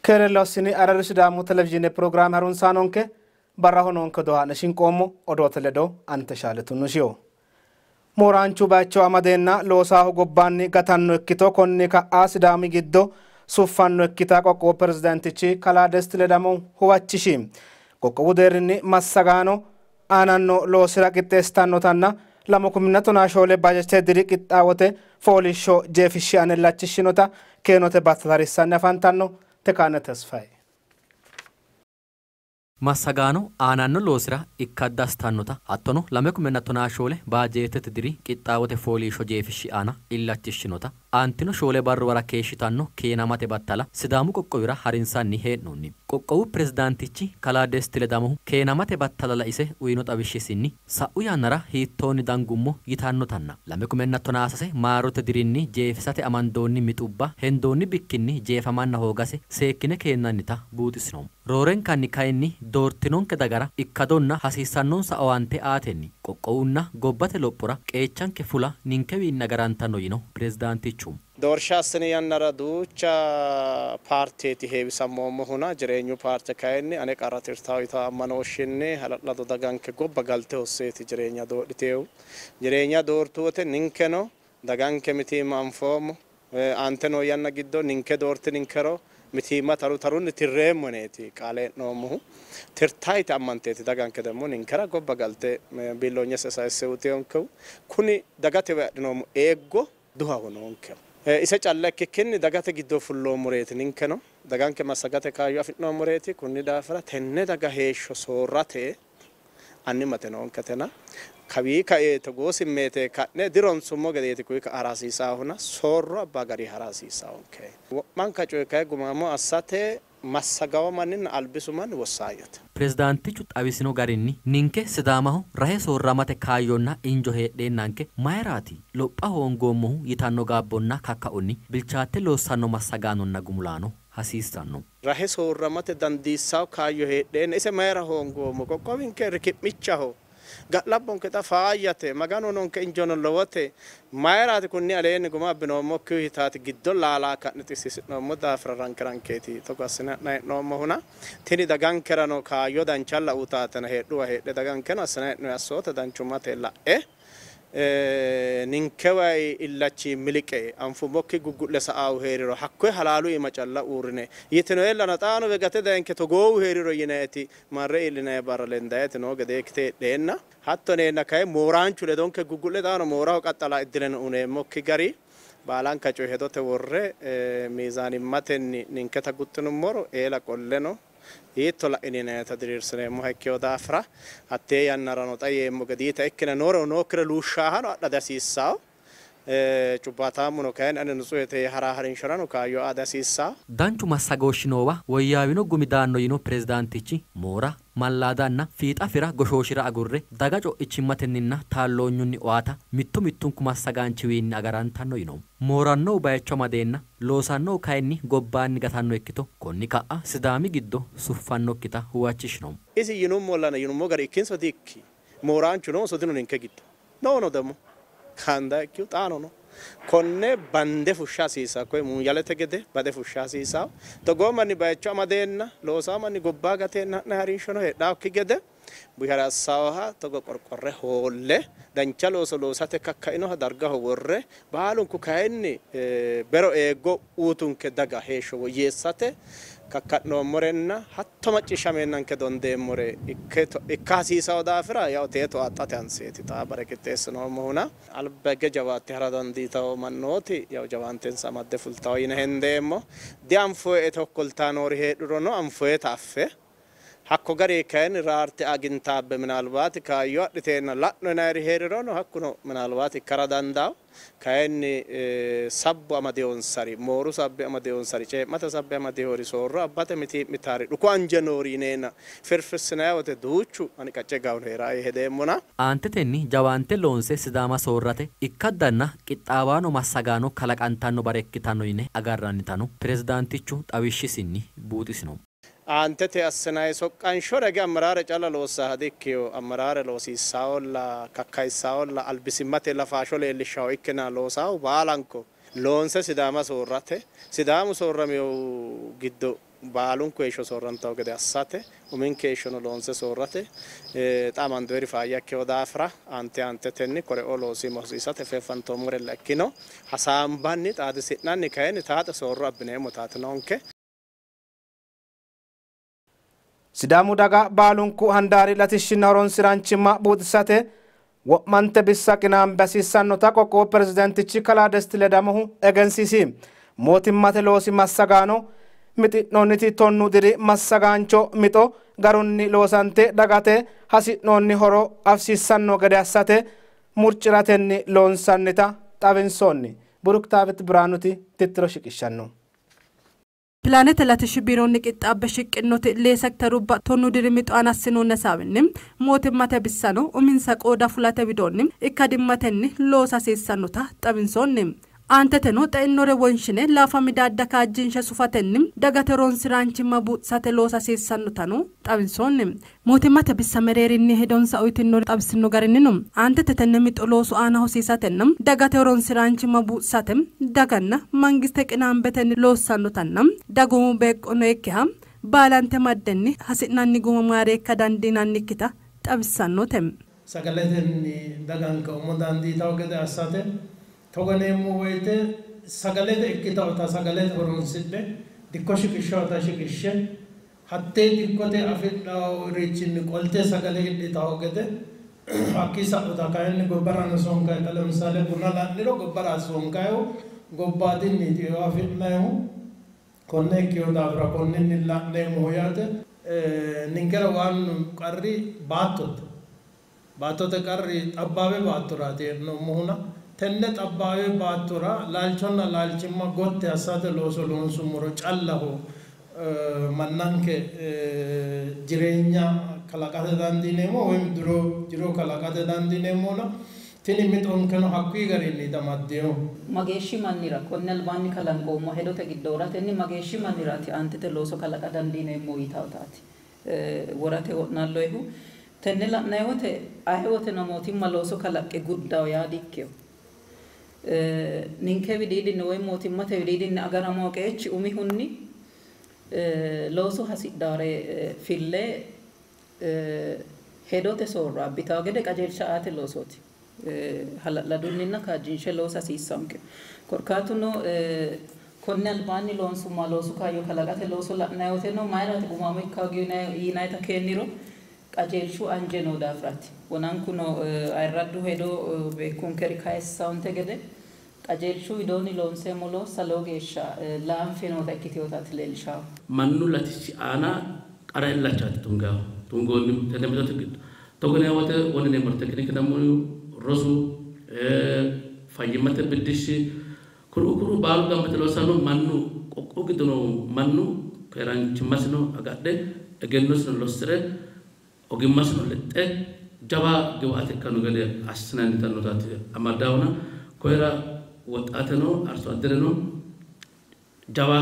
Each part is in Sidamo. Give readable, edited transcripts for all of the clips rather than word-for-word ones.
Keere Araru Sidaamu televizhiine pirogiraame harunsaanonke barraho noonke odoo haa'ne shinqoommo odoote ledo ante shaale tunnushiyo. Mooraanchu bayicho amadeenna loosaahu gobbaanni gatanno ikkito konni ka'a Sidaami giddo suffanno ikkita qoqqowu pirezidaantichi kalaa Desti Ledamo huwachishi. Qoqqowu deerrinni massagaano aananno loosira qixxeessitannotanna 2014 bajete diri qixxaawote fooliishsho jeefishshi aana illachishshinota keenote battarissanni afantanno. Tekaane Tesfaye. Massagaano aananno loosira ikkadda assitannota hattono 2014 baajeetete diri qixxaawote fooliishsho jeefishshi aana illachishshinota aantino 4 barruwara keeshshitanno keenamate battala Sidaamu qoqqowira harinsanni hee'noonni. Qoqqowu pirezidaantichi kalaa Desti Ledamohu keenamate battala laise uyino xawishshisinni sa'u yannara hiittoonni dangummo yitannotanna 2016 maarote dirinni jeefisate amandoonni mixubba hendoonni bikkinni jeefamanna hoogase seekkine keennannita buuxisino. Roorenkanni kayinni doortinonke dagara ikkadonna hasiissannonsa owaante aatenni qoqqowunna gobbate lophora qeechanke fula ninkewiinni agarantanno yino pirezidaantichu. Doorsha assini yannara duucha paarteeti heewisammoommohuna jireenyu paarte kayinni ane qarra tirtawo yitawo ammanooshshinni hala'lado daganke gobba galte hosseeti jireenya doodhiteehu. Jireenya doortu wote ninkeno daganke mitiimma anfoommo. Aante noo yanna giddo ninke doortininkero mitiimma taru tarunni tirreemmo neeti qaale e'noommohu. Tirtaayite ammanteeti daganke demmo ninkera gobba galte biilloonyese sayisse uyiteyonkehu. Kuni dagatewa adhinoommo eeggo duhaho noonkeho. Ise calla ikkikkinni dagate giddo fulloommoreeti ninkeno daganke massagate kaayyo afi'noommoreeti. Kunni daafira tenne daga heeshsho soorrate annimate noonketena kawii kae togoo simmeete ka'ne dironsummo gedeeti kuyi ka'a hara hasiisaahuna soorro abba gari hara hasiisaahonke. Wo'manka coye kayi gumaamo assate massagawo manninna albisu manni wossaanyote. Pirezidaantichu xawisino garinni ninke Sidaamaho rahe soorramate kaayyonna injo heedheennanke mayiraati lopha hoongoommohu yitanno gaabbonna kakkaonni bilchaatte loossanno massagaanonna gumulaano hasiissanno. Rahe soorramate dandiissawo kaayyo heedheenna ise mayira hoongoommo? Qoqqowinke riki'michaho. Ga'labbonke xa faayyate, Maganu nonke injono lowote, mayiraati kunni aleenni guma abbinoommokkihu yitaati giddo laalaa ka'ne xissiisi'noommo daafira ranke rankeeti togo assine ha'nanni hee'noommohuna tini dagankerano kaayyo danchalla uutaatena heedhuwa heedhe dagankeno assine hee'noyi assoote danchummate la'e ninkewayi illachi miliqe anfummokki guggu'le sa'aahu heeriro hakkoye halaalu iima calla uurrine yitinoellana xaano vegate dayenke togoohu heeriro yineeti marre iillinayi barra lendayeeti noo gede ikkite heedheenna hatto neenna kayi mooraanchu ledonke guggu'le xaano mooraho qaxxala iddileno uneemmokki gari baalanka coye hedote worre miizaanimmatenni ninketa guxxinummoro eela qolleno hiitto la'ininayiita diriirsineemmoha ikkeyo daafira hattee yannarano xa yeemmo gediita ikkine nooreno nookkire luushshaahano adha dihasiissawo. Cubbaataammuno kayinni ani nutsuhete hara harinshorano kaayyo aa dihasiissawo. Danchu massagooshshi noowa woyyaawino gumi daanno yino pirezidaantichi moora mallaadanna fiixa fira goshooshira agurre daga co'ichimmatenninna taalloonyunni owaata mittu mittunku massagaanchiwiinni agarantanno yino. Moorannohu bayicho amadeenna loosannohu kayinni gobbaanni gatanno ikkito konni ka'a Sidaami giddo suffannokkita huwachishino. Isi yinummollana yinummo gari ikkinso di ikki? Mooraanchu noonso dino ninke giddo? Noono demmo. Kanda ikkihu xaano no. Konne bande fushsha hasiissawo. Koye muuyalete gede bade fushsha hasiissawo. Togoo manni bayicho amadeenna loosawo manni gobbaa gateenna ha'nayi harinshono heedhaakki gede bushare assaawoha togo qorqorre hoolle dancha looso loosate kakkainoha dargaho worre baalunku kayinni bero eeggo uutunke daga heeshsho woyyeessate kakka'noommorenna hatto macciishshameennanke dondeemmore ikka hasiisawo daafira yawo teeto axxate hanseeti xaa bare qixxeessinoommohuna alba higge jawaatte hara dandiitawo mannooti yawo jawaantensa amadde fultawo yine hendeemmo. Dianfoye tokkoltaa noori heedhurono anfoyeta affe hakko gari kayinni raarte agintaabbe minaalbaati kaayyo adhiteenna la'no yinayiri heerirono hakkuno minaalbaati ikkara dandaawo. Kayinni sabbu amadeyonsari mooru sabbi amadeyonsari cee'mate sabbi amadeyori soorro abbate mitii'mitaari dhuku anje noori yineenna firfirsinay wote duuchu ani qacce gawuno heeraa yee hedeemmona. Aantetenni jawaante loonse Sidaama soorrate ikkaddanna qixxaawaano massagaano kalaqantanno bare ikkitanno yine agarrannitano pirezidaantichu xawishshisinni buuxisino. Aantete assinayi soqqansho rage ammaraare calla loossaaha di-ikkiyo. Ammaraare loosiissawolla, kakkayissawolla, albisimmate lafaasho leellishshawo ikkina loosaahu baalanko loonse Sidaama soorrate. Sidaamu soorramiyohu giddo Baalunku heeshsho soorrantawo gede assate uminke heeshshono loonse soorrate xa amandoyiri faayya ikkewo daafira aante aantetenni koreoo loosiima hosiisate feeffantoommorella ikkino hasaambanni xaadisi'nanni kayinni taaxe soorro abbineemmo taate noonke. Sidaamu daga baalunku handaari latishshinna horonsiraanchimma buuxisate wo'mante bissa qinaambe hasiissannota qoqqowu pirezidaantichi kalaa Desti Ledamohu egensiisi. Mootimmate loosi massagaano mixi'noonniti 10 diri massagaancho mixo garunni loosante dagate hasi'noonni horo afisiissanno gede assate murciratenni loonsannita xawinsoonni. Buruktaawit Biraanuti tittiro shiqishshanno. Pilaanete latishshi biironni qixxaabbe shiqqinoti lee sekterubba 10 diri mixo aana assinoonni hasaawinni mootimmate bissano uminsa qooda fulate widoonni ikkadimmatenni loosa hasiissannota xawinsoonni. Aanteteno xeinore wonshine laafa midaadda kaajjinshe sufatenni dagate horonsiraanchimma buuxisate loosa hasiissannotano xawinsoonni. Mootimmate bissa mereerinni hedonsa uyitinori xawisino garinnino aantete tenne mixo loosu aana hosiisatenna dagate horonsiraanchimma buuxisate daganna mangiste qinaambetenni loossannotanna dagoomu beeqqo nookkiha baalante maddenni hasi'nanni guma maareekka dandiinannikkita xawissannote. Sagaletenni daganke umo dandiitawo gede assate togoneemmo woyte sagalete ikkitawota sagalete horonsidhe dikko shiqishshawota shiqishshe hattee dikkote afidhaworichinni qolte sagale hidhitawo gede hakkii sa'uta kayinni gobbarano sonkayi ለምሳሌ ቡና la'niro gobbara sonkayihu gobbaadinniiti eo afi'nayihu konne ikkewo daafira konninni la'neemmohu yaate. Ninkera waannu qarri baattote baattote qarri xabbaawe baattoraati hee'noommohuna tenne xabbaawe baattora laalchonna laalchimma gotti assate looso loonsummoro callaho mannanke jireenya kalaqate dandiineemmo woyim jiro kalaqate dandiineemmona tini mixonkeno hakkuyi garinni damaddeyo. Mageeshshi mannira konne albaanni kalanqoommo hedote giddo woratenni mageeshshi manniraati aantete looso kalaqa dandiineemmo yitawutaati worate wo'naalloyihu. Tenne la'nayi wote aye woteno mootimma looso kalaqqe guddawo yaa dikkeyo. Ninke widiidinni woy mootimmate widiidinni agaramo qeechi umihunni looso hasidhawore fille hedote soorro abbitawo gede qajeelsha aate loosooti. Hala'ladunninna kaajjinshe loosa hasiissanke. Korkaatuno konne albaanni loonsumma loosu kaayyo kalaqate looso la'nayi woteno mayiraati gumaamo ikkawo yinayita keenniro qajeelshu anje noo daafiraati. Wonankuno ayirraddu hedo beekkunkeri kayissawonte gede qajeelshu widoonni loonseemmo loossa lowo geeshsha laanfe noota ikkitewotaati leellishawo. Mannu latishshi aana qara illachaati tungoonnihu tenne mixote giddo. Togo yinanni wote woni yineemmori tekinike nammohu rosu fayyimmate biddishshi kuru baalu gamba yite loossanno mannu qoqqowu giddo noo mannu keeraanchimmasino agadhe egennosino lossire ogimmasino lexxe jawa giwaate ikkanno gede assinannitannotaati amaddaahuna koyira woxaateno arso addereno jawa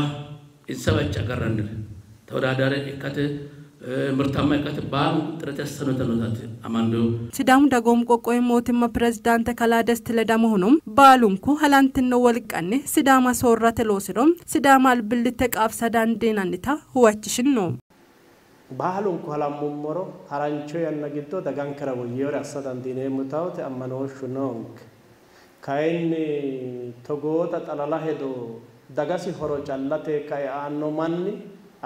insa bayicho agarrannire ተወዳዳሪ ikkate ምርታማ ikkate baalu ጥረት ያሰኑተኖታቲ አማንዶ Sidaamu dagoomu qoqqowi mootimma pirezidaante kalaa Desti Ledamohuno baalunku halantino wolqanni Sidaama soorrate loosiro Sidaama albillitte qaafisa dandiinannita huwachishinno. Baalunku halammummoro harancho yanna giddo dagankera woyyeewore assa dandiineemmo tawte ammanooshshu noonke. Kayinni togoota xalala hedo dagasi horo callate kae aanno manni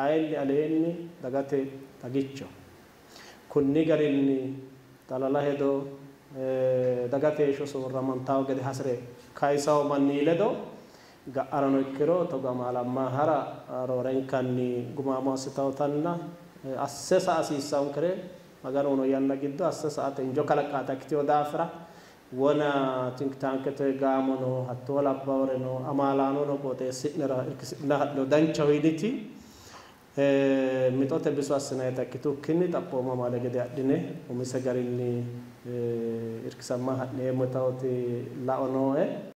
ayinni aleenni dagate xagicho. Kunni garinni xalala hedo dagate heeshsho soorramantawo gede hasire kayisawo manni ledo ga'arano ikkiro togo amaalamma hara roorenkanni gumaamo assitawutanna asse sa'a hasiissawonkere Maganu yanna giddo asse sa'ate injo kalaqaata ikkitewo daafira wona think tankete gaamono hattoo labbaworeno amaalaanono qooxeessi'nera irkisi'na hadhino danchaho yiniti mixote biso assinayita ikkitukkinni xaphooma amaale gede adhine umise garinni irkisamma ha'neemmo tawoti lao nooe.